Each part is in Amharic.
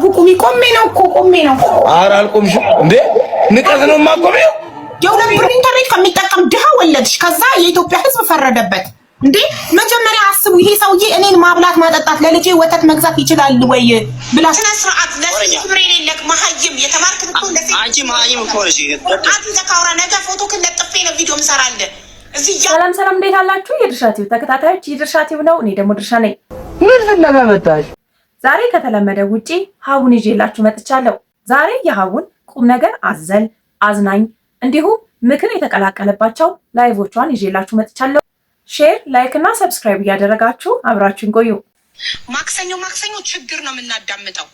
አድርጉ። ቁሚ። ቆሜ ነው እኮ፣ ቆሜ ነው። ኧረ አልቆምሽም እንዴ! ንቀት ነው የማቆሚው። የ2 ብር ኢንተርኔት ከሚጠቀም ድሃ ወለድሽ። ከዛ የኢትዮጵያ ሕዝብ ፈረደበት። እንዴ፣ መጀመሪያ አስቡ። ይሄ ሰውዬ እኔን ማብላት ማጠጣት፣ ለልጄ ወተት መግዛት ይችላል ወይ ብላ ስነ ስርዓት፣ ለሴት ክብር የሌለክ መሀይም፣ የተማርክ ብትሆን ለሴት አንቺ መሀይም እኮ ነሽ። አንተ ዘካውራ ነገ ፎቶ ለጥፌ ነው ቪዲዮ ምሰራልህ እዚህ። ሰላም ሰላም፣ እንዴት አላችሁ? የድርሻ ቲዩብ ተከታታዮች፣ የድርሻ ቲዩብ ነው። እኔ ደግሞ ድርሻ ነኝ። ምን ፍለጋ መጣሽ? ዛሬ ከተለመደ ውጪ ሀቡን ይዤላችሁ መጥቻለሁ። ዛሬ የሀቡን ቁም ነገር አዘል፣ አዝናኝ እንዲሁም ምክር የተቀላቀለባቸው live ኦቿን ይዤላችሁ መጥቻለሁ። Share፣ like እና subscribe እያደረጋችሁ አብራችሁን ቆዩ። ማክሰኞ ማክሰኞ ችግር ነው የምናዳምጠው።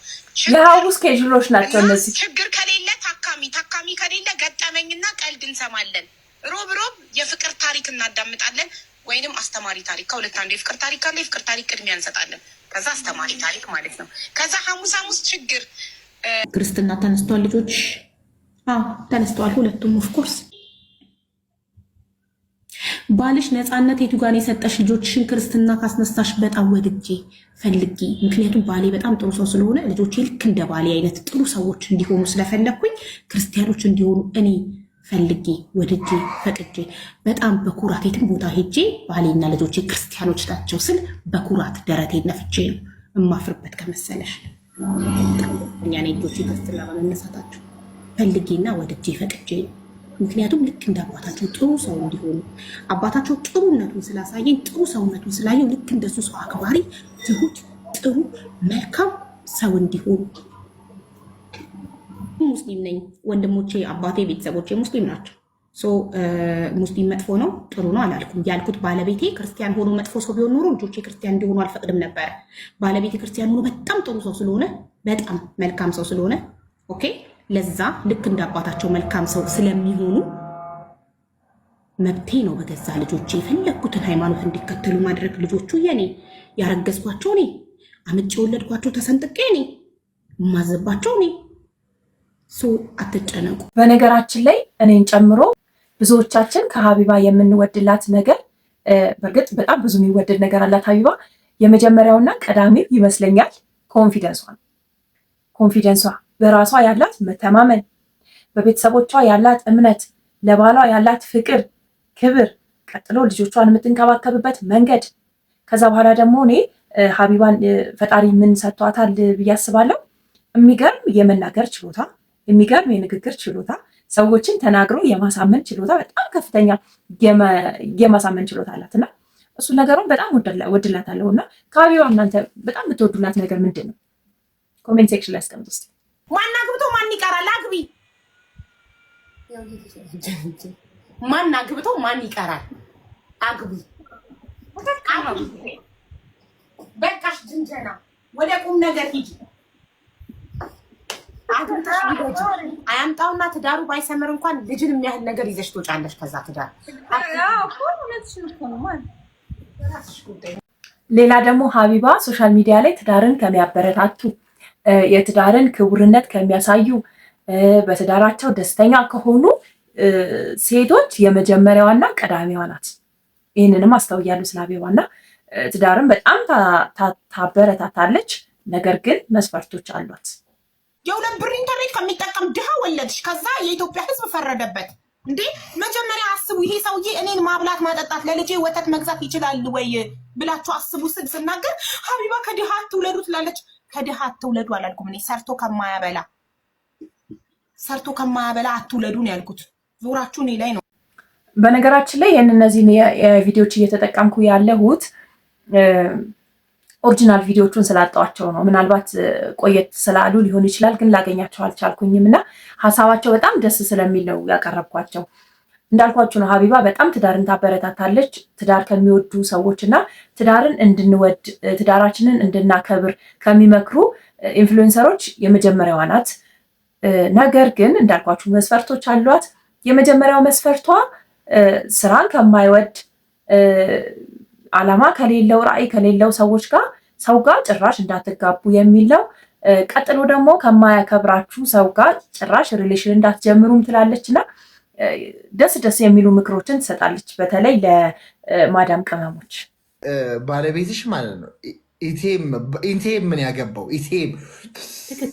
የሀቡ schedule ኦች ናቸው እነዚህ። ችግር ከሌለ ታካሚ፣ ታካሚ ከሌለ ገጠመኝና ቀልድ እንሰማለን። ሮብ ሮብ የፍቅር ታሪክ እናዳምጣለን ወይንም አስተማሪ ታሪክ። ከሁለት አንዱ፣ የፍቅር ታሪክ ካለ የፍቅር ታሪክ ቅድሚያ እንሰጣለን። ከዛ አስተማሪ ታሪክ ማለት ነው። ከዛ ሐሙስ ሐሙስ ችግር ክርስትና ተነስተዋል ልጆች? አዎ ተነስተዋል፣ ሁለቱም of course። ባልሽ ነፃነት የቱ ጋር የሰጠሽ? ልጆችሽን ክርስትና ካስነሳሽ በጣም ወድጄ ፈልጌ፣ ምክንያቱም ባሌ በጣም ጥሩ ሰው ስለሆነ ልጆቼ ልክ እንደ ባሌ አይነት ጥሩ ሰዎች እንዲሆኑ ስለፈለግኩኝ፣ ክርስቲያኖች እንዲሆኑ እኔ ፈልጌ ወድጄ ፈቅጄ፣ በጣም በኩራት የትም ቦታ ሄጄ ባሌና ልጆቼ ክርስቲያኖች ናቸው ስል በኩራት ደረቴን ነፍቼ ነው። እማፍርበት ከመሰለሽ እኛ ልጆቼ ክርስትና በመነሳታቸው ፈልጌና ወድጄ ፈቅጄ ነው። ምክንያቱም ልክ እንደ አባታቸው ጥሩ ሰው እንዲሆኑ፣ አባታቸው ጥሩነቱን ስላሳየኝ፣ ጥሩ ሰውነቱን ስላየው፣ ልክ እንደሱ ሰው አክባሪ፣ ትሁት፣ ጥሩ፣ መልካም ሰው እንዲሆኑ። ሙስሊም ነኝ። ወንድሞቼ፣ አባቴ፣ ቤተሰቦቼ ሙስሊም ናቸው። ሙስሊም መጥፎ ነው ጥሩ ነው አላልኩም። ያልኩት ባለቤቴ ክርስቲያን ሆኖ መጥፎ ሰው ቢሆን ኖሮ ልጆቼ ክርስቲያን እንዲሆኑ አልፈቅድም ነበረ። ባለቤቴ ክርስቲያን ሆኖ በጣም ጥሩ ሰው ስለሆነ፣ በጣም መልካም ሰው ስለሆነ፣ okay፣ ለዛ ልክ እንደ አባታቸው መልካም ሰው ስለሚሆኑ መብቴ ነው በገዛ ልጆቼ የፈለግኩትን ሃይማኖት እንዲከተሉ ማድረግ። ልጆቹ የኔ፣ ያረገዝኳቸው እኔ፣ አምጬ የወለድኳቸው፣ ተሰንጥቄ እኔ የማዘባቸው እኔ። So አትጨነቁ። በነገራችን ላይ እኔን ጨምሮ ብዙዎቻችን ከሀቢባ የምንወድላት ነገር፣ በእርግጥ በጣም ብዙ የሚወደድ ነገር አላት ሀቢባ። የመጀመሪያውና ቀዳሚው ይመስለኛል confidence ዋ ነው። Confidence ዋ፣ በራሷ ያላት መተማመን፣ በቤተሰቦቿ ያላት እምነት፣ ለባሏ ያላት ፍቅር፣ ክብር፣ ቀጥሎ ልጆቿን የምትንከባከብበት መንገድ። ከዛ በኋላ ደግሞ እኔ ሀቢባን ፈጣሪ ምን ሰጥቷታል ብዬ አስባለሁ። የሚገርም የመናገር ችሎታ፣ የሚገርም የንግግር ችሎታ፣ ሰዎችን ተናግሮ የማሳመን ችሎታ፣ በጣም ከፍተኛ የማሳመን ችሎታ አላት እና እሱ ነገሩን በጣም ወድላታለሁ። እና ከሀቢባ እናንተ በጣም የምትወዱላት ነገር ምንድን ነው? Comment section ላይ አስቀምጡ እስኪ። ማን አግብቶ ማን ይቀራል? አግቢ። ማን አግብቶ ማን ይቀራል? አግቢ። በቃሽ ጅንጀና፣ ወደ ቁም ነገር ሂጂ። አግብተሽ ውለጂ። አያምጣውና ትዳሩ ባይሰምር እንኳን ልጅን የሚያህል ነገር ይዘሽ ትወጫለሽ ከዛ ትዳር። ሌላ ደግሞ ሀቢባ social media ላይ ትዳርን ከሚያበረታቱ፣ የትዳርን ክቡርነት ከሚያሳዩ፣ በትዳራቸው ደስተኛ ከሆኑ ሴቶች የመጀመሪያዋና ቀዳሚዋ ናት። ይህንንም አስተውያለሁ ስለ ሀቢባ። እና ትዳርን በጣም ታበረታታለች። ነገር ግን መስፈርቶች አሏት። የ2 ብር ኢንተርኔት ከሚጠቀም ድሃ ወለድሽ። ከዛ የኢትዮጵያ ሕዝብ ፈረደበት። እንዴ፣ መጀመሪያ አስቡ። ይሄ ሰውዬ እኔን ማብላት ማጠጣት፣ ለልጄ ወተት መግዛት ይችላል ወይ ብላችሁ አስቡ ስል ስናገር ሀቢባ ከድሃ አትውለዱ ትላለች። ከድሃ አትውለዱ አላልኩም እኔ። ሰርቶ ከማያበላ አትውለዱ ነው ያልኩት። ዞራችሁ እኔ ላይ ነው። በነገራችን ላይ ይህን እነዚህን የቪዲዮዎች እየተጠቀምኩ ያለሁት original ቪዲዮቹን ስላጣኋቸው ነው። ምናልባት ቆየት ስላሉ ሊሆን ይችላል፣ ግን ላገኛቸው አልቻልኩኝም እና ሀሳባቸው በጣም ደስ ስለሚል ነው ያቀረብኳቸው። እንዳልኳችሁ ነው፣ ሀቢባ በጣም ትዳርን ታበረታታለች። ትዳር ከሚወዱ ሰዎች እና ትዳርን እንድንወድ፣ ትዳራችንን እንድናከብር ከሚመክሩ influencer ኦች የመጀመሪያዋ ናት። ነገር ግን እንዳልኳችሁ መስፈርቶች አሏት። የመጀመሪያው መስፈርቷ ስራን ከማይወድ፣ ዓላማ ከሌለው፣ ራዕይ ከሌለው ሰዎች ጋር ሰው ጋር ጭራሽ እንዳትጋቡ የሚል ነው። ቀጥሎ ደግሞ ከማያከብራችሁ ሰው ጋር ጭራሽ relation እንዳትጀምሩም ትላለች እና ደስ ደስ የሚሉ ምክሮችን ትሰጣለች። በተለይ ለማዳም ቅመሞች። ባለቤትሽ ማለት ነው። ኢቴም ምን ያገባው ኢቴም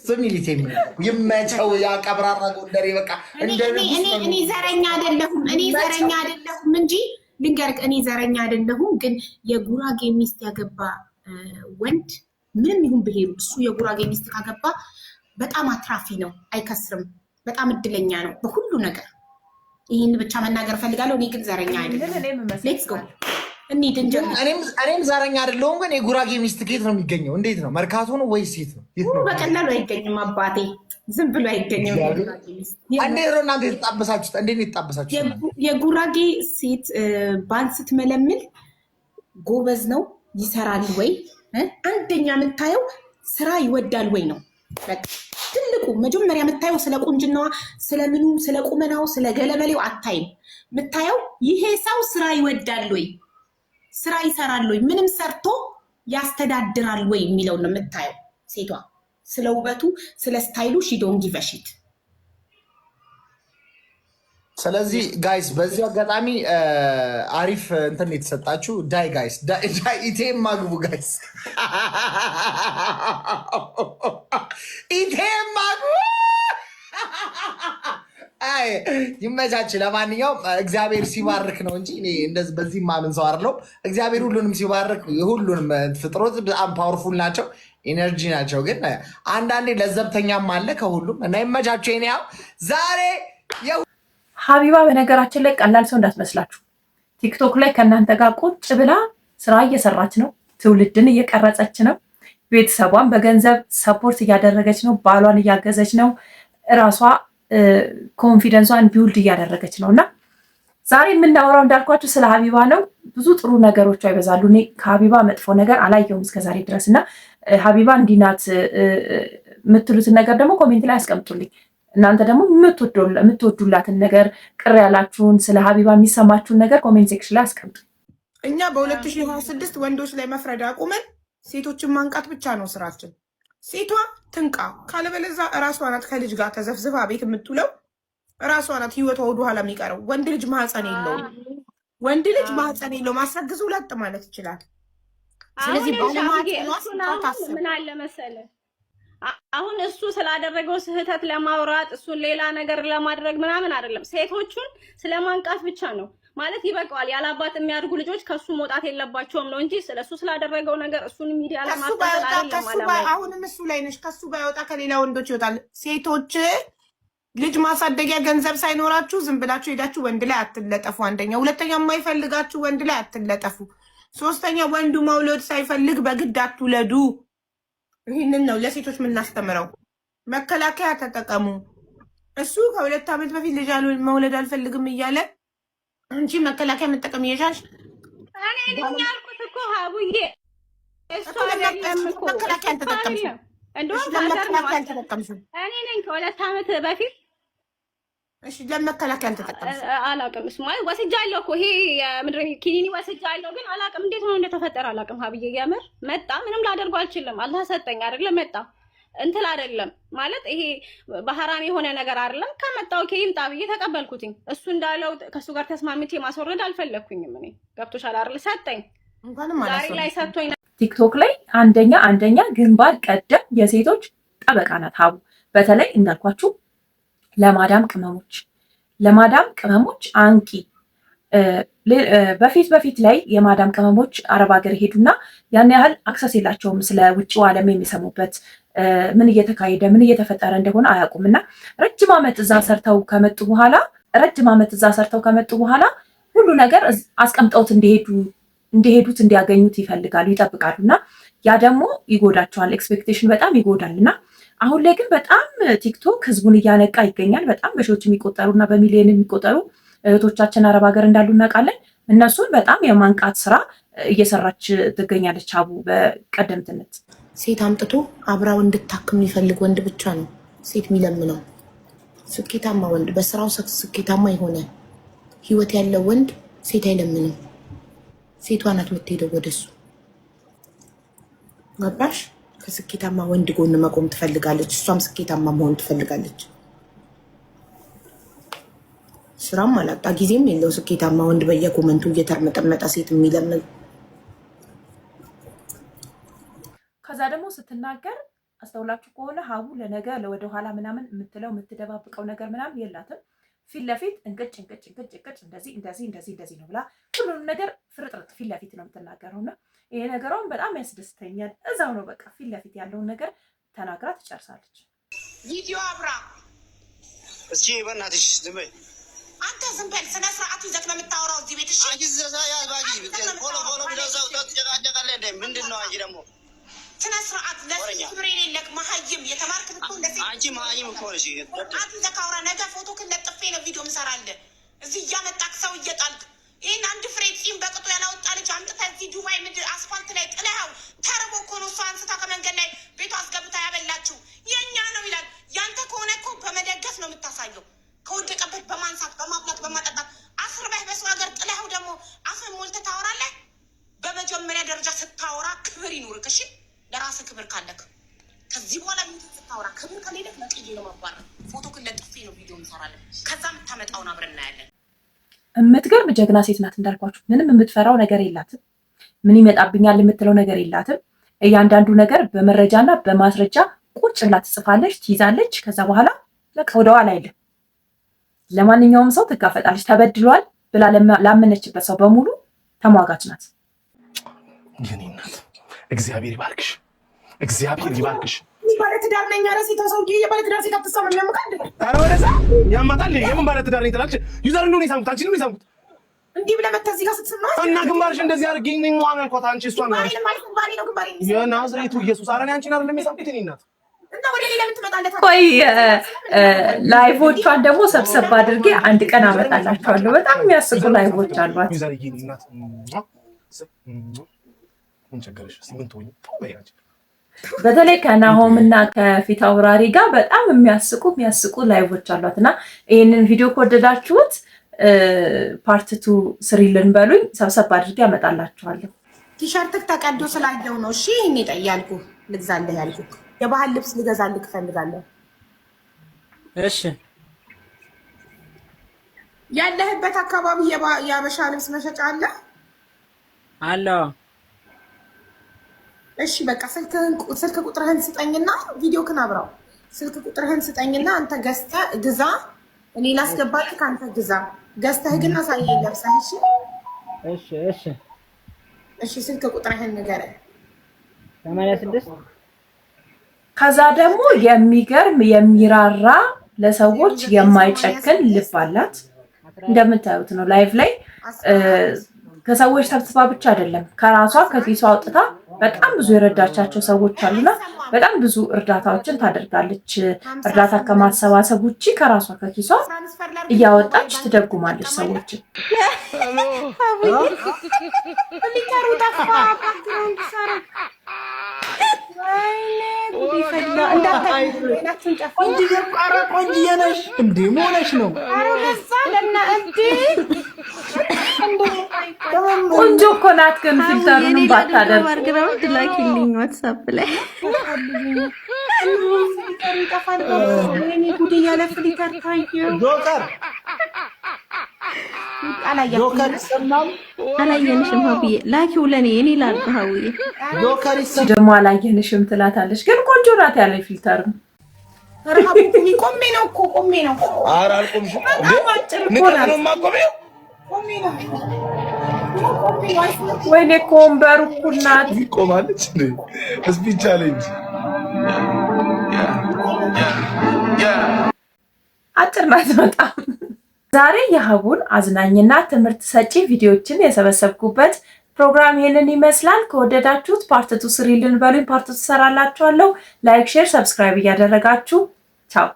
ስሚል ኢቴም ይመቸው። ያ ቀብራራ ጎንደሬ በቃ እንደ እኔ ዘረኛ አይደለሁም። እኔ ዘረኛ አይደለሁም እንጂ ልንገርህ፣ እኔ ዘረኛ አይደለሁም፣ ግን የጉራጌ ሚስት ያገባ ወንድ ምንም ይሁን ብሄሩ እሱ የጉራጌ ሚስት ካገባ በጣም አትራፊ ነው፣ አይከስርም። በጣም እድለኛ ነው በሁሉ ነገር። ይህን ብቻ መናገር እፈልጋለሁ። እኔ ግን ዘረኛ አይደለም። Let's go እንሂድ እንጀምር። እኔም ዘረኛ አይደለሁም፣ ግን የጉራጌ ሚስት ከየት ነው የሚገኘው? እንዴት ነው? መርካቶ ነው ወይስ የት ነው? በቀላሉ አይገኝም አባቴ፣ ዝም ብሎ አይገኝም። እንዴት ነው እናንተ የተጣበሳችሁት? እንዴት ነው የተጣበሳችሁት? የጉራጌ ሴት ባል ስትመለምል ጎበዝ ነው ይሰራል ወይ፣ አንደኛ የምታየው ስራ ይወዳል ወይ ነው ትልቁ። መጀመሪያ የምታየው ስለ ቁንጅናዋ፣ ስለምኑ፣ ስለ ቁመናው፣ ስለ ገለመሌው አታይም። የምታየው ይሄ ሰው ስራ ይወዳል ወይ፣ ስራ ይሰራል ወይ፣ ምንም ሰርቶ ያስተዳድራል ወይ የሚለውን ነው የምታየው ሴቷ። ስለ ውበቱ፣ ስለ style ኡ she don't give a shit። ስለዚህ guys በዚህ አጋጣሚ አሪፍ እንትን የተሰጣችሁ ዳይ guys ዳይ ኢቴም አግቡ guys ኢቴም አግቡ። አይ ይመቻች። ለማንኛውም እግዚአብሔር ሲባርክ ነው እንጂ እኔ እንደዚህ በዚህ ማምን ሰው አይደለሁም። እግዚአብሔር ሁሉንም ሲባርክ የሁሉንም ፍጥሮት በጣም powerful ናቸው፣ energy ናቸው። ግን አንዳንዴ ለዘብተኛም አለ ከሁሉም እና ይመቻችሁ። የኔ ያው ዛሬ ሀቢባ በነገራችን ላይ ቀላል ሰው እንዳትመስላችሁ። ቲክቶክ ላይ ከእናንተ ጋር ቁጭ ብላ ስራ እየሰራች ነው። ትውልድን እየቀረጸች ነው። ቤተሰቧን በገንዘብ support እያደረገች ነው። ባሏን እያገዘች ነው። እራሷ confidence ሷን build እያደረገች ነው። እና ዛሬ የምናወራው እንዳልኳችሁ ስለ ሀቢባ ነው። ብዙ ጥሩ ነገሮቿ ይበዛሉ። እኔ ከሀቢባ መጥፎ ነገር አላየሁም እስከዛሬ ድረስ እና ሀቢባ እንዲህ ናት የምትሉትን ነገር ደግሞ comment ላይ አስቀምጡልኝ። እናንተ ደግሞ የምትወዱላትን ነገር፣ ቅር ያላችሁን፣ ስለ ሀቢባ የሚሰማችሁን ነገር comment section ላይ አስቀምጡ። እኛ በ2026 ወንዶች ላይ መፍረድ አቁመን ሴቶችን ማንቃት ብቻ ነው ስራችን። ሴቷ ትንቃ፣ ካለበለዛ እራሷ ናት ከልጅ ጋር ተዘፍዝፋ ቤት የምትውለው፣ እራሷ ናት ህይወቷ ወደኋላ የሚቀረው። ወንድ ልጅ ማህፀን የለውም። ወንድ ልጅ ማህፀን የለውም። አስረግዞ ለጥ ማለት ይችላል። ስለዚህ ምን አለ መሰለህ፣ አሁን እሱ ስላደረገው ስህተት ለማውራት እሱን ሌላ ነገር ለማድረግ ምናምን አይደለም። ሴቶቹን ስለማንቃት ብቻ ነው ማለት ይበቃዋል። ያለ አባት የሚያድጉ ልጆች ከሱ መውጣት የለባቸውም ነው እንጂ ስለሱ ስላደረገው ነገር እሱን ሚዲያ ለማጣጣል አይደለም። አሁንም እሱ ላይ ነሽ። ከሱ ባይወጣ ከሌላ ወንዶች ይወጣል። ሴቶች ልጅ ማሳደጊያ ገንዘብ ሳይኖራችሁ ዝም ብላችሁ ሄዳችሁ ወንድ ላይ አትለጠፉ። አንደኛ፣ ሁለተኛ የማይፈልጋችሁ ወንድ ላይ አትለጠፉ። ሶስተኛ ወንዱ መውለድ ሳይፈልግ በግድ አትውለዱ። ይህንን ነው ለሴቶች የምናስተምረው። መከላከያ ተጠቀሙ። እሱ ከ2 ዓመት በፊት ልጅ መውለድ አልፈልግም እያለ አንቺ መከላከያ መጠቀም እየቻልሽ እኔ ነኝ ያልኩት እኮ ሀቡዬ፣ እሱ አይደለም እኮ መከላከያ አልተጠቀምሽም። እንደውም ለመከላከያ አልተጠቀምሽም። እኔ ነኝ ከ2 ዓመት በፊት እሺ፣ ለመከላከያ አልተጠቀምሽም። አላውቅም። እሱ ማለት ወስጃለሁ እኮ ይሄ ምንድን ነው ኪኒኒ ወስጃለሁ፣ ግን አላውቅም እንዴት ሆኖ እንደተፈጠረ አላውቅም። ሀብዬ የምር መጣ፣ ምንም ላደርገው አልችልም። አላህ ሰጠኝ አይደለ መጣ እንትን አይደለም ማለት ይሄ በሐራም የሆነ ነገር አይደለም። ከመጣ okay ይምጣ ብዬ ተቀበልኩትኝ። እሱ እንዳለው ከእሱ ጋር ተስማምቼ ማስወረድ አልፈለግኩኝም። እኔ ገብቶሻል አይደል? ሰጠኝ፣ ዛሬ ላይ ሰጥቶኝ ቲክቶክ ላይ አንደኛ አንደኛ ግንባር ቀደም የሴቶች ጠበቃ ናት ሀቡ። በተለይ እንዳልኳችሁ ለማዳም ቅመሞች ለማዳም ቅመሞች አንቂ በፊት በፊት ላይ የማዳም ቅመሞች አረብ ሀገር ሄዱና ያን ያህል access የላቸውም። ስለ ውጭው ዓለም የሚሰሙበት ምን እየተካሄደ ምን እየተፈጠረ እንደሆነ አያውቁም። እና ረጅም ዓመት እዛ ሰርተው ከመጡ በኋላ ረጅም ዓመት እዛ ሰርተው ከመጡ በኋላ ሁሉ ነገር አስቀምጠውት እንደሄዱት እንዲያገኙት ይፈልጋሉ፣ ይጠብቃሉ። እና ያ ደግሞ ይጎዳቸዋል። Expectation በጣም ይጎዳል። እና አሁን ላይ ግን በጣም ቲክቶክ ህዝቡን እያነቃ ይገኛል። በጣም በሺዎች የሚቆጠሩ እና በሚሊዮን የሚቆጠሩ እህቶቻችን አረብ ሀገር እንዳሉ እናውቃለን። እነሱን በጣም የማንቃት ስራ እየሰራች ትገኛለች ሀቡ በቀደምትነት። ሴት አምጥቶ አብራው እንድታክም የሚፈልግ ወንድ ብቻ ነው ሴት የሚለምነው። ስኬታማ ወንድ፣ በስራው ስኬታማ የሆነ ህይወት ያለው ወንድ ሴት አይለምንም። ሴቷ ናት የምትሄደው ወደሱ። ገባሽ? ከስኬታማ ወንድ ጎን መቆም ትፈልጋለች። እሷም ስኬታማ መሆን ትፈልጋለች። ስራም አላጣ ጊዜም የለው ስኬታማ ወንድ በየ comment ኡ እየተርመጠመጠ ሴት የሚለምን። ከዛ ደግሞ ስትናገር አስተውላችሁ ከሆነ ሀቡ ለነገ ለወደኋላ ምናምን የምትለው የምትደባብቀው ነገር ምናምን የላትም። ፊት ለፊት እንቅጭ እንቅጭ እንቅጭ እንቅጭ እንደዚህ እንደዚህ እንደዚህ እንደዚህ ነው ብላ ሁሉንም ነገር ፍርጥርጥ ፊት ለፊት ነው የምትናገረው እና ይሄ ነገሯን በጣም ያስደስተኛል። እዛው ነው በቃ ፊት ለፊት ያለውን ነገር ተናግራ ትጨርሳለች። ቪዲዮ አብራ። እስኪ በእናትሽ ዝም በይ። አንተ ዝም በል። ስነ ስርዓት ይዘህ ነው የምታወራው እዚህ ቤት። እሺ። አንቺ follow follow ብለው ሰው ትጨቃጨቃለህ እንዴ? ምንድን ነው አንቺ ደግሞ? ስነ ስርዓት ለሴት ክብር የሌለክ መሀይም የተማርክ ብትሆን ለሴት አንቺ መሀይም እኮ ነሽ። ስርዓት ይዘህ አውራ። ነገ ፎቶክን ለጥፌ ነው ቪዲዮ ምሰራልህ። እዚህ እያመጣክ ሰው እየጣልክ ይህን አንድ ፍሬ ፂም በቅጡ ያላወጣ ልጅ አምጥተህ እዚህ ዱባይ ምድር አስፋልት ላይ ጥለኸው ተርቦ እኮ ነው እሷ አንስታ ከመንገድ ላይ ቤቷ አስገብታ ያበላችው። የእኛ ነው ይላል። ያንተ ከሆነ እኮ በመደገፍ ነው የምታሳየው። ከወደቀበት በማንሳት፣ በማብላት፣ በማጠጣት። አስርበህ በሰው ሀገር ጥለኸው ደግሞ አፍህን ሞልተህ ታወራለህ። በመጀመሪያ ደረጃ ስታወራ ክብር ይኑርክ። እሺ፣ ለራስህ ክብር ካለክ ከዚህ በኋላ ሚት ስታወራ ክብር ከሌለክ ነቅዬ ነው ማባረር። ፎቶ ለጥፌ ነው ቪዲዮ እንሰራለን። ከዛ የምታመጣውን አብረን እናያለን። የምትገርም ጀግና ሴት ናት። እንዳልኳችሁ ምንም የምትፈራው ነገር የላትም። ምን ይመጣብኛል የምትለው ነገር የላትም። እያንዳንዱ ነገር በመረጃና በማስረጃ ቁጭ ብላ ትጽፋለች፣ ትይዛለች። ከዛ በኋላ በቃ ወደኋላ አይልም። ለማንኛውም ሰው ትጋፈጣለች። ተበድሏል ብላ ላመነችበት ሰው በሙሉ ተሟጋች ናት። የኔ እናት እግዚአብሔር ይባርክሽ፣ እግዚአብሔር ይባርክሽ። ባለትዳር ነኝ አለ ሴቷ ሰውዬ። የባለትዳር ሴት አትሳም የሚያምቃል። ኧረ ወደዛ ያማታል። የምን ባለትዳር ነኝ ትላለች? User እንደሆነ የሳምኩት አንቺን ነው የሳምኩት። እንዲህ ብለህ መተህ እዚህ ጋር ስትስማ እና ግንባርሽ እንደዚህ አድርጊኝ ነኝ አልኳት። አንቺ እሷን ነው ግንባሬ ነው ግንባሬ የናዝሬቱ ኢየሱስ። ኧረ እኔ አንቺን አይደለም የሳምኩት የኔ እናት። እና ወደ ሌላ የምትመጣለት ቆይ live ኦቿን ደግሞ ሰብሰብ አድርጌ አንድ ቀን አመጣላችኋለሁ። በጣም የሚያስቁ live ኦች አሏት። User የኔ እናት ምን ቸገረሽ? እስኪ ምን ትሆኚ? ተው በይ አንቺ። በተለይ ከናሆም እና ከፊት አውራሪ ጋር በጣም የሚያስቁ የሚያስቁ live ኦች አሏት እና ይህንን ቪዲዮ ከወደዳችሁት part two ስሪልን በሉኝ፣ ሰብሰብ አድርጌ አመጣላችኋለሁ። ቲሸርትክ ተቀዶ ስላየው ነው። እሺ ይሄን ያልኩ ልግዛልህ ያልኩ የባህል ልብስ ልገዛልህ እፈልጋለሁ። እሺ። ያለህበት አካባቢ የአበሻ ልብስ መሸጫ አለ? አለ። እሺ በቃ ስልክ ቁጥርህን ስጠኝና ቪዲዮ ክን አብራው። ስልክ ቁጥርህን ስጠኝና አንተ ገዝተህ ግዛ፣ እኔ ላስገባልህ፣ አንተ ግዛ። ገዝተህ ግን አሳየኝ ለብሰህ። እሺ። እሺ እሺ። እሺ፣ ስልክ ቁጥርህን ንገረኝ። 86። ከዛ ደግሞ የሚገርም የሚራራ ለሰዎች የማይጨክን ልብ አላት። እንደምታዩት ነው live ላይ ከሰዎች ሰብስባ ብቻ አይደለም ከራሷ ከኪሷ አውጥታ በጣም ብዙ የረዳቻቸው ሰዎች አሉና በጣም ብዙ እርዳታዎችን ታደርጋለች። እርዳታ ከማሰባሰብ ውጭ ከራሷ ከኪሷ እያወጣች ትደጉማለች ሰዎችን። Filter ኡ ጠፋ። Background ሰራ። ወይኔ ጉድ ይፈላ። እንዳታይናችሁን ጨፍ ቆንጅዬ፣ ኧረ ቆንጅዬ ነሽ እንዴ? መሆነሽ ነው። ኧረ በዛ ለና እንዴ። ቆንጆ እኮ ናት፣ ግን filter ኡንም ባታደርግ። Background ላኪልኝ WhatsApp ላይ። Filter ኡ ይጠፋል። ወይኔ ጉድ እያለ filter ታየው። ጆከር። አላያችሁም? ጆከር ይሰማል። አላየንሽም ሀቡዬ፣ ላኪው ለኔ፣ እኔ ላድርግ ሀቡዬ። ጆከር ይሰማል። ደግሞ አላየንሽም ትላታለች፣ ግን ቆንጆ ናት ያለ filter ም። ኧረ ሀቡ ቆሜ ነው እኮ ቆሜ ነው። ኧረ አልቆምሽም እንዴ? በጣም አጭር እኮ ንቀት ናት። ነው የማቆሚው? ቆሜ ነው። ወይኔ ከወንበሩ እኩል ናት። ቆማለች እንዴ? Speed challenge። አጭር ናት በጣም። ዛሬ የሀቡን አዝናኝና ትምህርት ሰጪ ቪዲዮዎችን የሰበሰብኩበት ፕሮግራም ይህንን ይመስላል። ከወደዳችሁት part two ስሪልን በሉኝ፣ part two ሰራላችኋለሁ። Like፣ share፣ subscribe እያደረጋችሁ ቻው።